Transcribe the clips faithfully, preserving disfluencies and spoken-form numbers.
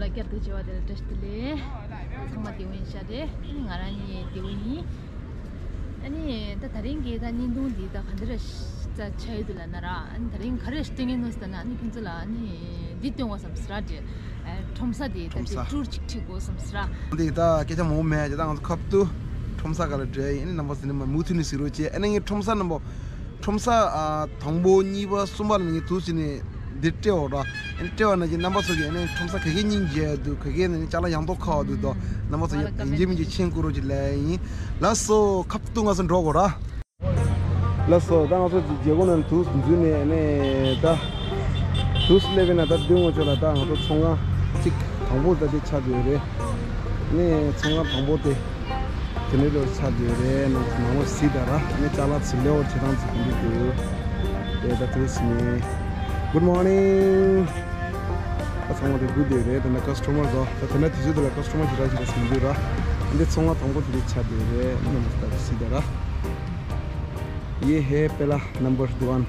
བསྐྱར་དུ་བྱས་པ་དེ་ལ་བཀྲ་ཤིས་བདེ་ལེགས། ཚང་མ་བདེ་པོ་ཡིན་ཤག་རེད། ང་རང་གཉིས་བདེ་པོ་ཡིན། ཨ་ནི་ད་དེ་རིང་གི་ད་བརྙན་ཐུང་འདི་ད་ག་འདྲ་ཆགས་ཡོད་འདུག་ལབ་ན་ར། ཨ་ནི་དེ་རིང་ག་རེ་སྟོན་གྱི་འདུག་ཟེར་ན། ཨ་ནི་ཁྱོད་ཚོ་ལ་ཨ་ནི་འདི་སྟོན་དགོས་བསམ་སོང་ར། དེ་ཁྲོམ་ས་དེ་ད་ཁྲོམ་ས་ཊུར་ཅིག་ཁྲིད་དགོས་བསམ་སོང་ར། འདི་ད་སྐད་ཆ་མང་པོ་མེད། ད་ང་ཚོ་ཁ་ཐུག་ཁྲོམ་ས་སྒང་ལ་འགྲོ་ཡ་ཡིན། ཨ་ནི་རྣམ་པ་ཚོ་ནི་མུ་མཐུད་ནས་གཟིགས་རོགས་བྱེད། ཨ་ནི་ངས་ཁྲོམ་ས་རྣམ་པ། ཁྲོམ་ས་ཨ་དང་པོ་གཉིས་པ་གསུམ་པ་ལ་ངས་འདུག་སེ་ནས་འདིར་སྤྲད་འོ་ར། ཨ་ནི་སྤྲད་པ་ན་ཅིག་རྣམ་པ་ཚོ་གིས་ཨ་ནི་ཁྲོམ་ས་ག་གའི་སྙིང་རྗེ་འདུག་ག་གའི་ནི་ཅ་ལག་ཡང་དག་ཁག་འདུག་དོ། རྣམ་པ་ཚོ་ཡིན་གཅིག་མིན་གཅིག་མཆན་བསྐུར་རོགས་ཅིག་ལབ་ཡ་ཡིན། ལགས་སོ། ཁ་ཐུག་ང་ཚོ་འགྲོ་དགོས་ར། ལགས་སོ། ད་ང་ཚོ་རྗེས་སྒོ་ནས་འདུག་འཛུལ་ནས་ཨ་ནི་ད་འདུག་སླེབས་པ་ན་ད་མདུན་ངོས་ཕྱོགས་ལ་ད་ང་ཚོ་ཚོང་ཁང་གཅིག་དང་པོ་ད་དེ་ཆགས་བསྡད་ཡོད་རེད། ཨ་ནི་ཚོང་ཁང་དང་པོ་དེ། དེ་ནས་ལོ་ཆ་དེ་རེད། ནང་ནང་ལོ་སི་ད་ར་ནི་ཅ་ལག་ཚི་ལེ་འོར་བྱེད་སྟངས་ཚི་དེ་འདྲ་འདུག་དེ་ད་དེ་སི་ནི། Good morning. ད་ཚང་མ་དེ་good day རེད། ད་ནི་customer དོ། ད་དེ་ན་དེ་ཚོ་དེ་ལ་customer ཅི་ར་ཅི་ར་སི་འདུག་ར། འདི་ཚོང་བ་དང་པོ་དེ་རེད་ཆ་དེ་རེད། ནང་ལོ་ད་སི་ད་ར། ये है पहला नंबर दुकान।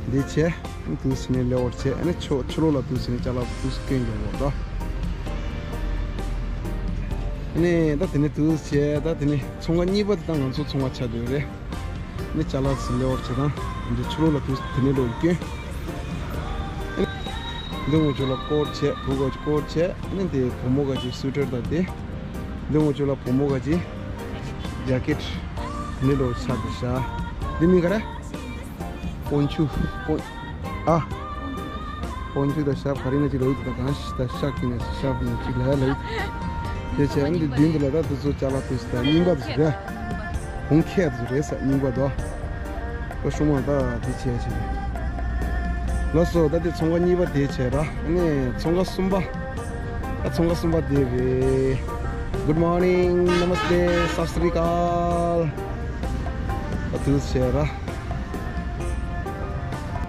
འདི་བྱས། དུས་ནས་ལེ་འོར་བྱས། ཨ་ནི་ཕྱི་ཕྱི་ལོགས་ལ་དུས་ནས་ཅ་ལག་དུས་སྐྱོན་ཡོང་བ་དང་། ཨ་ནི་ད་དེ་ནས་དུས་བྱས། ད་དེ་ནས་ཚོང་ཁང་གཉིས་པ་དེ་དང་ང་ཚོ་ཚོང་ཁང་ཆགས་བསྡད་ཡོད་རེད། ཨ་ནི་ཅ་ལག་ལེ་འོར་བྱས་དང་། འདི་ཕྱི་ལོགས་ལ་དུས་དེ་ནས་ལོ་སྐྱོན། ཨ་ནི་འདི་ངོ་ཅོག་ལ་ཀོར་བྱས། བུ་ག་ཅིག་ཀོར་བྱས། ཨ་ནི་འདི་བུ་མོ་ག་ཅིག་སུ་ཊར་དང་དེ། འདི་ངོ་ཅོག་ལ་བུ་མོ་ག་ཅིག་ཇེ་ཀེཊ་ནི་ལོ་ཆགས་བསྡད་ཤག་འདི་མིང་ག་རེ། པོན་ཆུ། པོན། ཨ། པོན་ཆུ་དང་ཤར་ག་རེ་ན་ཅིག་ལ་ཡོད་དང་གང་ཞིག་དང་ཤག་གི་ནས་ཤག་ནས་ཅིག་ལ་ལ་ཡོད། དེ་བྱས་ཨ་ནི་འདི་མདུན་དུ་ལ་ད་དུ་ཚོ་ཅ་ལག་དུས་སུ་དང་རྙིང་པ་དུས་སུ་རེད། གོང་ཁྱད་དུས་སུ་རེད་ས་རྙིང་པ་དོ། ཨོ་ཤོ་མ་ད་དེ་བྱས་བྱས། ལགས་སོ། ད་དེ་ཚོང་ཁང་གཉིས་པ་དེ་བྱས་ར། ཨ་ནི་ཚོང་ཁང་གསུམ་པ། ད་ཚོང་ཁང་གསུམ་པ་དེ་རེད། Good morning. Namaste. Sat Sri Akal. ད་དུས་བྱས་ར།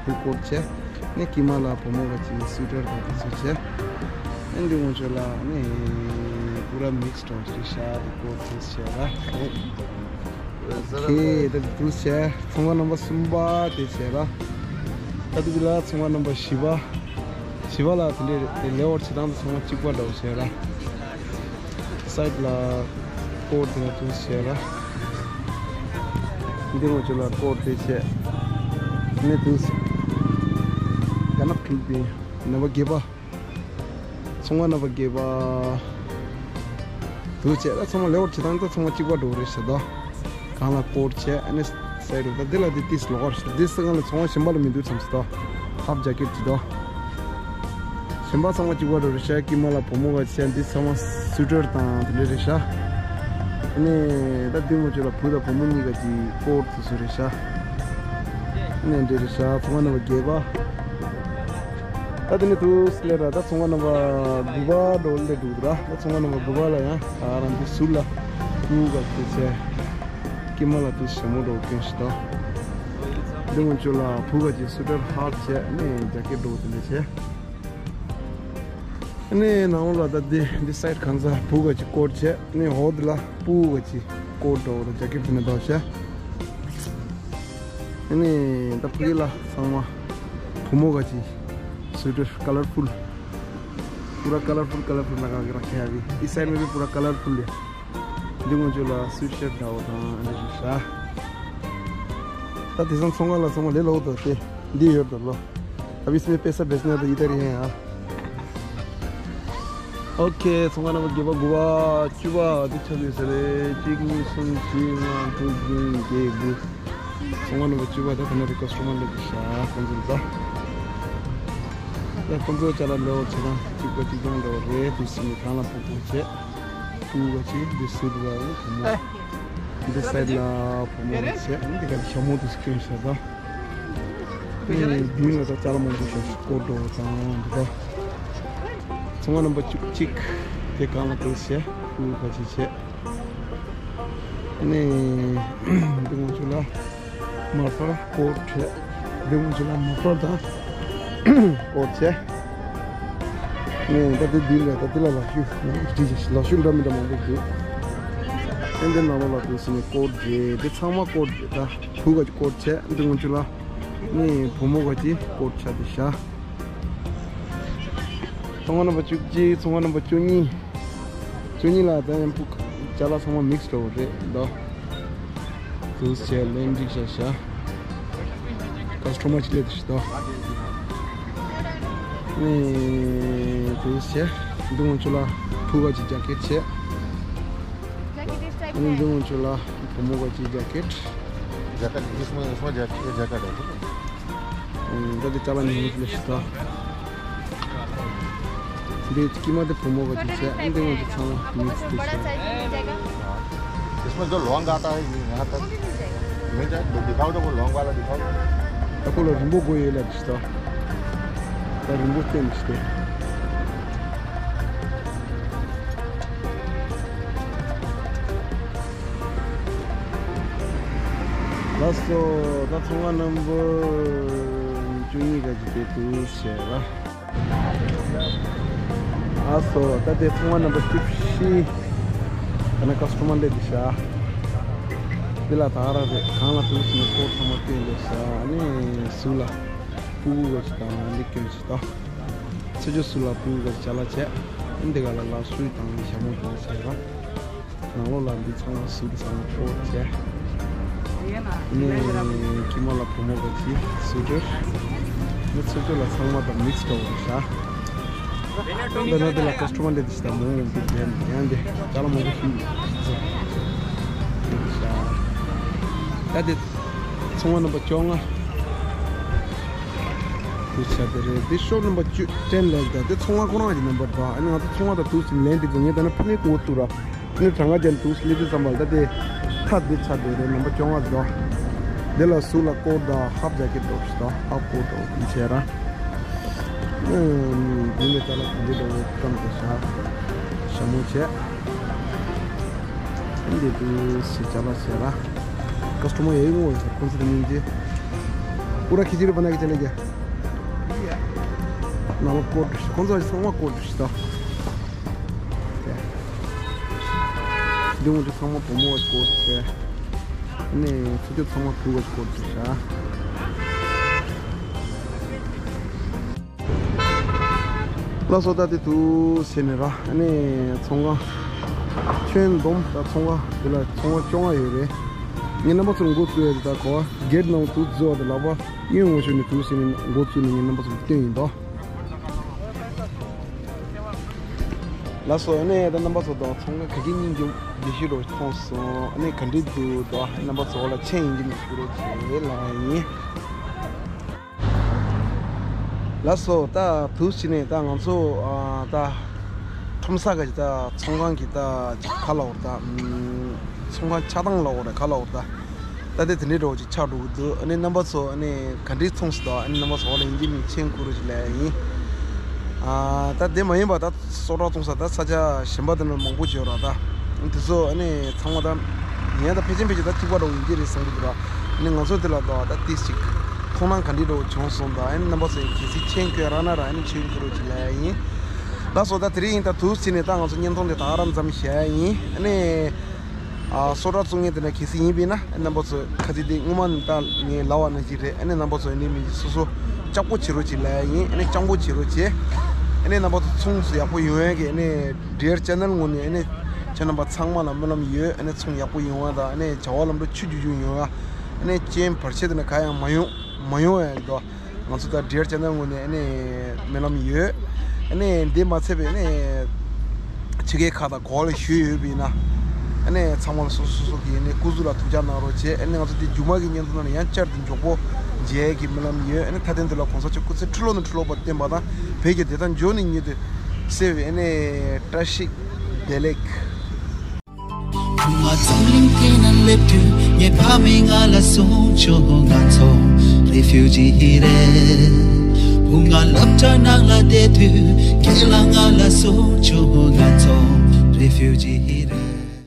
དེ་སྐོར་བྱས། ནས་ཀི་མ་ལ་བུ་མོ་ག་ཅིག་སུ་ཊར་དང་དེ་ཚོ་བྱས། ཨ་འདི་ངོ་ཆོ་ལ་ནི་པུ་ར་མིག་སི་འདྲ་བོ་ཅིག་ཤག་དེ་ཀོ་ཐེས་བྱས་ར། ཁེ་ད་དེ་དུས་བྱས། ཚོང་ཁང་རྣམ་པ་གསུམ་པ་དེ་བྱས་ར། ད་དེ་ལ་ཚོང་ཁང་རྣམ་པ་བཞི་པ། བཞི་པ་ལ་དེ་འདྲའི་དེ་ལེ་འོར་བྱེད་སྟངས་དེ་ཚང་མ་གཅིག་པ་འདྲ་བོ་བྱས་ར། སའིཌ་ལ་ཀོར་དེ་ལ་དུས་བྱས་ར། འདི་ངོ་ཆོ་ལ་ཀོར་དེ་བྱས། ནས་དུས་ག་ན་ཕིག་དེ་རྣམ་པ་བརྒྱད་པ། ཚོང་བ་རྣམ་པ་བརྒྱད་པ། དུས་བྱས་ད་ཚང་མ་ལེ་འོར་བྱེད་སྟངས་ད་ཚང་མ་གཅིག་པ་འགྲོ་རེད་ཟེར་དོ། གང་ལ་ཀོར་བྱས་ཨ་ནི་སའིཌ་རུ་ད་འདི་ལ་འདི་ཏིས་ལོག་རེད་ཟེར། འདི་སི་གང་ལ་ཚོང་བ་གཞན་པ་ལ་མི་འདུག་བསམ་ཟེར་དོ། ཧབ་ཇེ་ཀེཊ་ཅིག་དོ། གཞན་པ་ཚང་མ་གཅིག་པ་འགྲོ་རེད་ཤག་ཀི་མ་ལ་བུ་མོ་ག་བྱས་འདི་ཚང་མ་སུ་ཊར་དང་དེ་འདྲ་རེད་ཤག་ཨ་ནི་ད་འདི་ངོ་ཆོ་ལ་བུ་དང་བུ་མོ་གཉིས་ཀ་གཅིག་ཀོར་དུ་སུ་རེད་ཤག་ཨ་ནི་འདི་རེད་ཤག་ཚོང་བ་རྣམ་པ་བརྒྱད་པ། ད་དེ་ནས་དུས་སླེབས་ར། ད་ཚོང་བ་རྣམ་པ་དགུ་པ་འགྲོ་ལེ་འདུག་ར། ད་ཚོང་བ་རྣམ་པ་དགུ་པ་ལ་ཡང་ད་རང་འདི་ཟུར་ལ་སྤུ་ག་དེ་བྱས། ཀི་མ་ལ་དུས་ཞྭ་མོ་འགྲོ་སྐྱོན་ཞིག་དང་། འདི་ངོ་ཆོ་ལ་བུ་ག་ཅིག་སུ་ཊར་ཧབ་བྱས་ནས་ཇེ་ཀེཊ་འགྲོ་དེ་འདྲ་བྱས། ནས་ནང་ལ་ད་འདི་འདི་སའིཌ་གང་ཚ་བུ་ག་ཅིག་ཀོར་བྱས། ནས་འོག་འདི་ལ་སྤུ་ག་ཅིག་ཀོར་འགྲོ་ར་ཇེ་ཀེཊ་དེ་ནས་འདྲ་བྱས། ཨ་ནི་ད་ཕ་གི་ལ་ཚང་མ་བུ་མོ་ག་ཅིག་སུ་ཊར་ཀ་ལར་ཕུལ། པུ་ར་ཀ་ལར་ཕུལ་ཀ་ལར་ཕུལ་ལ་ག་གི་ར་ཁ་ཡ་གི་ཨི་སའིཌ་མེ་བི་པུ་ར་ཀ་ལར་ཕུལ་ལེ། འདི་ངོ་ཆོ་ལ་སུ་ཊ་ཤར་འདྲ་བོ་དང་ཨ་འདྲ་ཞིག་ཤག་ད་དེང་སང་ཚོང་ཁང་ལ་ཚང་མ་ལས་སླ་པོ་འདུག་སྟེ། འདི་ཡོད་དོ་ལོ། अभी इसमें पैसा भेजना तो इधर ही है। हाँ। ཨོ་ཁེ། ཚོང་ཁང་རྣམ་པ་བརྒྱད་པ་དགུ་པ་བཅུ་པ་འདི་ཆགས་ཡོད་ས་རེད། གཅིག་གཉིས་གསུམ་བཞི་ལྔ་དྲུག་བདུན་བརྒྱད་དགུ། ཚོང་ཁང་རྣམ་པ་བཅུ་པ་ད་ད་ནང་གི་ཀ་སི་ཊོ་མར་སླེབས་ཤག་ཁོང་ཚོ་ལ་ད། ད་ཁོང་ཚོ་ཅ་ལག་ལེ་འོར་བྱེད་སྟངས་གཅིག་པ་གཅིག་རྐྱང་འདྲ་བ་རེད། དུས་སུ་ནི་གང་ལ་ཕོག་ཕོག་བྱས། སྤུ་ག་ཅིག་འདི་སུ་རུ་ར་བུ་མོ། འདི་སའིཌ་ལ་བུ་མོ་རེད་བྱས། འདི་ག་ཞྭ་མོ་དུ་སུ་སྐྱོན་ཤག་ད། ཨེ་མདུན་ལ་ད་ཅ་ལག་མང་པོ་ཞིག་ཀོར་འགྲོ་བ་དང་འདི་ད། ཚོང་བ་རྣམ་པ་བཅུ་གཅིག་དེ་གང་ལ་ཀོར་བྱས། སྤུ་ག་ཅིག་བྱས། ཨ་ནི་འདི་ངོ་ཆོ་ལ་མར་ཕར་ཀོར་བྱས། འདི་ངོ་ཆོ་ལ་མར་ཕར་དང་ཀོར་བྱས། ཨ་ནི་ད་འདི་འདི་ལ་ད་འདི་ལ་ལག་ཤུ་ལག་ཤུ་འདྲ་མི་འདྲ་མང་པོ་འདུག་ཨ་འདི་ནང་ལོགས་ལ་འདུག་སེ་ནས་ཀོར་བྱས། འདི་ཚང་མ་ཀོར་བྱས། ད་བུ་ག་ཅིག་ཀོར་བྱས། འདི་ངོ་ཆོ་ལ་ནི་བུ་མོ་ག་ཅིག་ཀོར་བྱས་འདི་ཤག་ཚོང་ཁང་རྣམ་པ་བཅུ་གཅིག་ཚོང་ཁང་རྣམ་པ་བཅུ་གཉིས། བཅུ་གཉིས་ལ་ད་ཡང་ཕུག་ཅ་ལག་ཚང་མ་མིག་སི་འདྲ་བོ་རེད་འདུག་དུས་བྱས་ལེན་འགྲིག་བྱ་བྱ། ཀ་སི་ཊོ་མར་ཅིག་སླེབས་འདུག་ཞིག་དོ། ནས་དུས་བྱས་འདི་ངོ་ཆུ་ལ་ཕུག་ག་ཅིག་ཇེ་ཀེཊ་བྱས། ཨ་ནི་འདི་ངོ་ཆུ་ལ་བུ་མོ་ག་ཅིག་ཇེ་ཀེཊ། ཇེ་ཀེཊ་འདི་སྨོ་སྨོ་ཇེ་ཀེཊ་ཇེ་ཀེཊ་རེད། ད་དེ་ཅ་ལག་ཉུང་ཉུང་ཞིག་ལ་ཞིག་དོ། འདི་དཀྱིལ་མ་དེ་བུ་མོ་ག་ཅིག་བྱས། ཨ་ནི་འདི་ངོ་ཆུ་ཚང་མ་མིག་སི་དེ་ཞིག་इसमें जो लौंग आता है, ये यहाँ तक नहीं जाएगा। नहीं जाए, तो दिखाओ तो वो लौंग वाला दिखाओ। ད་ཁོ་ལ་རིང་པོ་དགོས་ཡོད་ལབ་ཅིག་ད། ད་རིང་པོ་བསྟན་ཅིག་སྟེ། ལགས་སོ། ད་ཚོང་ཁང་ནམ་བར་བཅུ་གཉིས་ག་ཅིག་དེ་དུས་བྱས་ལ། ཨ་སོ། ད་དེ་ཚོང་བ་རྣམ་པ་བཅུ་བཞི། ད་ནི་ཀ་སི་ཊོ་མར་སླེབས་འདུག་ཤག་འདི་ལ་ད་ག་རང་རེད། གང་ལ་དུས་ནས་སྐོར་ཚང་མ་བསྟན་འདུག་ཤག་ཨ་ནི་ཟུར་ལ་ཕྲུ་གུ་ག་ཅིག་དང་འདི་སྐྱོན་ཅིག་དང་། ཚེ་སྐྱོ་ཟུར་ལ་ཕྲུ་གུ་ག་ཅིག་ཅ་ལག་བྱས། ཨ་ནི་འདི་ག་ལ་ལག་སུའི་དང་ཞྭ་མོ་དང་བྱས་ར། ནང་ལོགས་ལ་འདི་ཚང་མ་ཟུར་ཚང་མ་སྤོ་བྱས། ནས་དཀྱིལ་མ་ལ་བུ་མོ་ག་ཅིག་སུ་ཊར། ནི་ཚུར་ཕྱོགས་ལ་ཚང་མ་དང་མིག་སི་འདྲ་བོ་རེད་ཤག་འདི་ན་འདི་ལ་ཀ་སི་ཊོ་མར་འདི་འདི་ཞིག་དང་མོ་འདི་འདི་ཡང་འདི་ཅ་ལག་མང་པོ་ཞིག་ཡོད་ཤག་ད་འདི་ཚོང་བ་རྣམ་པ་བཅོ་ལྔ། འདི་ཆ་དེ་རེད། འདི་ཤོབ་ནམ་བར་བཅུ་ཊེན་ལབ་ད། འདི་ཚོང་བ་ཁོ་རང་གི་ནམ་བར་ད། ཨ་ནི་ང་ཚོ་ཚོང་བ་དང་དུས་སུ་ལན་འདི་ཚོ་ངས་ད་ནི་ཕ་ནི་གོ་ཐུབ་ར། ནི་གྲངས་ཀ་ཅན་དུས་སླེབས་དུས་ཙམ་པ་ལ་ད་དེ་ཐ་དེ་ཆ་དེ་རེད། ནམ་བར་བཅོ་ལྔ་དོ། དེ་ལ་ཟུར་ལ་ཀོཊ་དང་ཧབ་ཇེ་ཀེཊ་འདྲ་བོ་ཞིག་དང་ཧབ་ཀོཊ་འདྲ་བོ་དེ་བྱས་ར། ཨུམ། དེ་ནས་ད་ལ་ག་འདྲ་འདྲ་བོ་བཀྲམ་དེ་བཞག་ཞྭ་མོ་བྱས། འདི་དུས་སི་ཅ་ལག་བྱས་ར། ཀ་སི་ཊོ་མར་ཡའི་ངོ་ཁོང་ཚོ་དེ་མིན་གྱི། ཨུ་ར་ཁི་ཅི་རི་པ་ན་གི་ཅ་ལག་གི། ནང་ལ་ཀོཊ་ཁོང་ཚོ་ཚང་མ་ཀོཊ་ཞིག་དང་། འདི་ངོ་ཚོ་ཚང་མ་བུ་མོ་བ་ཀོཊ་བྱས། ནས་ཚུར་ཕྱོགས་ཚང་མ་ཕྲུ་གུ་བ་ཀོཊ་བྱས་ཤག་ལགས་སོ། ད་དེ་དུས་ཟེར་ནས་ར། ཨ་ནི་ཚོང་ཁང་ཁྱོན་བསྡོམས་ད་ཚོང་ཁང་འདི་ལ་ཚོང་ཁང་བཅོ་ལྔ་ཡོད་རེད། ངས་རྣམ་པ་ཚོར་འགོ་བཙུགས་ཡ་དེ་ད་གོ་བ་གེཊ་ནང་དུ་འཛུལ་བ་དེ་ལག་པ་གཡོན་ངོས་ཕྱོགས་ནས་དུས་ཟེར་ནས་འགོ་བཙུགས་ནས་ངས་རྣམ་པ་ཚོར་སྟོན་ཡིན་དོ། ལགས་སོ། ཨ་ནི་ད་རྣམ་པ་ཚོ་དང་ཚོང་ཁང་ག་གི་སྙིང་རྗེ་བདེ་ཤི་རོ་མཐོང་སོང་། ཨ་ནི་ག་འདྲས་འདུག་དོ། རྣམ་པ་ཚོ་ལ་མཆན་ཡིན་གྱི་མི་ཞུ་རོགས་བྱེད་ལ་ཡིན། ལགས་སོ། ད་དུས་ཕྱིན་ནས་ད་ང་ཚོ་ཨ་ད་ཁྲོམ་ས་ག་ཅིག་ད་ཚོང་ཁང་གི་ད་ཅིག་ག་ལབ་དགོས་རེད། ད་ཚོང་ཁང་ཆགས་སྟངས་ལབ་དགོས་རེད། ག་ལབ་དགོས་རེད། ད་ད་ལྟ་དེ་འདྲའི་འདྲ་བོ་ཅིག་ཆགས་འགྲོ་གི་འདུག་ཨ་ནི་རྣམ་པ་ཚོ་ཨ་ནི་ག་འདྲའི་མཐོང་སོང་དང་། ཨ་ནི་རྣམ་པ་ཚོ་ལ་ཡིན་གཅིག་མིན་གཅིག་མཆན་བསྐུར་རོགས་ཞུ་ལབ་ཡིན། ཨ་ད་དེ་མ་ཡིན་པ་ད་སོ་ཊར་བཙོང་ས་ད་ས་ཆ་གཞན་པ་དེ་འདྲ་མང་པོ་ཅིག་ཡོད་རེད། ད་དེ་ཚོ་ཨ་ནི་ཚང་མ་ད་ངས་ད་ཕལ་ཆེར་ཕལ་ཆེར་ད་གཅིག་པ་འདྲ་བོ་ཡིན་གྱི་རེད་བསམ་གྱི་འདུག་ར། ཨ་ནི་ང་ཚོ་དེ་ལ་ད་ད་ཏིག་ཅིག་མཐོང་སྣང་ག་འདྲའི་འདྲ་བོ་བྱུང་སོང་དང་། ཨ་ནི་རྣམ་པ་ཚོ་ཡིན་གལ་སྲིད་མཆན་བཀོད་རག་ན་ར། ཨ་ནི་མཆན་བཀོད་རོགས་ཞུ་ལབ་ཡིན། ལགས་སོ། ད་དེ་རིང་ཡིན་ད་དུས་ཕྱིན་ནས་ད་ང་ཚོ་བརྙན་ཐུང་དེ་ད་ག་རང་མཚམས་བཞག་ཡིན། ཨ་ནི། ཨ་སོ་ཊར་བཙོང་མཁན་དེ་འདྲ་གལ་སྲིད་ཡིན་པས་ན་རྣམ་པ་ཚོས་ཁ་ཚིག་དེ་སྔོན་མ་ནས་ད་ངས་ལབ་པ་ནང་བཞིན་རེད། ཨ་ནི་རྣམ་པ་ཚོ་ཨ་ནི་མི་སོ་སོ་ལྕགས་པོ་བྱེད་རོགས་བྱེད་ལབ་ཡིན། ཨ་ནི་སྤྱང་པོ་བྱེད་རོགས་བྱེད། ཨ་ནི་རྣམ་པ་ཚོ་ཚོང་ཡག་པོ་ཡོང་ཡག་གི་ཨ་ནི་ཌི་ཡར་ཅེ་ནལ་ངོས་ནས་ཨ་ནི་ཁྱེད་རྣམ་པ་ཚང་མ་ལ་སྨོན་ལམ་ཡོད། ཨ་ནི་ཚོང་ཡག་པོ་ཡོང་བ་དང་། ཨ་ནི་བྱ་བ་ལམ་འགྲོ་ཆུ་རྒྱུག་རྒྱུག་ཡོང་བ། ཨ་ནི་རྐྱེན་བར་ཆད་དེ་འདྲ་གང་ཡང་མ་ཡོང་མ་ཡོང་ཡག་གི་འགྲོ། ང་ཚོ་ད་ཌི་ཡར་ཅེ་ནལ་ངོས་ནས་ཨ་ནི་སྨོན་ལམ་ཡོད། ཨ་ནི་འདི་མ་ཚད་པའི་ཨ་ནི་ཕྱི་རྒྱལ་ཁག་དང་གོ་ལ་ཞུས་ཡོད་པ་ཡིན་ན། ཨ་ནི་ཚང་མ་ལ་སོ་སོ་སོ་སོ་གི་ཨ་ནི་སྐུ་གཟུགས་ལ་ཐུགས་ཅག་གནང་རོགས་བྱེད། ཨ་ནི་ང་ཚོ་འདི་མཇུག་མ་གི་བརྙན་ཐུང་ནང་ལ་ཡང་བསྐྱར་དུ་མགྱོགས་པོ་མཇལ་གྱི་སྨོན་ལམ་ཡོད། ཨ་ནི་མཐའ་དོན་དུ་ལ་གོང་ས་མཆོག་སྐུ་ཚེ་ཁྲི་ལོ་ནས་ཁྲི་ལོ་བར་བརྟན་པ་དང་། བོད་ཀྱི་བདེན་མཐའ་མགྱོགས་ནས་མྱུར་དུ་གསལ་བའི་ཨ་ནི་བཀྲ་ཤིས་བདེ་ལེགས། བུ་ང་འཛམ་གླིང་སྟེང་ན་སླེབས་དུས། ངའི་ཕ་མས་ང་ལ་གསུངས་བྱུང་། ང་ཚོ་རེ་ཕིའུ་ཇི་རེད། བུ་ང་སློབ་གྲྭ་ནང་ལ་བསྡད་དུས། ཁྱེད་ལ་ང་ལ་གསུངས་བྱུང་། ང་ཚོ་རེ་ཕིའུ་ཇི་རེད།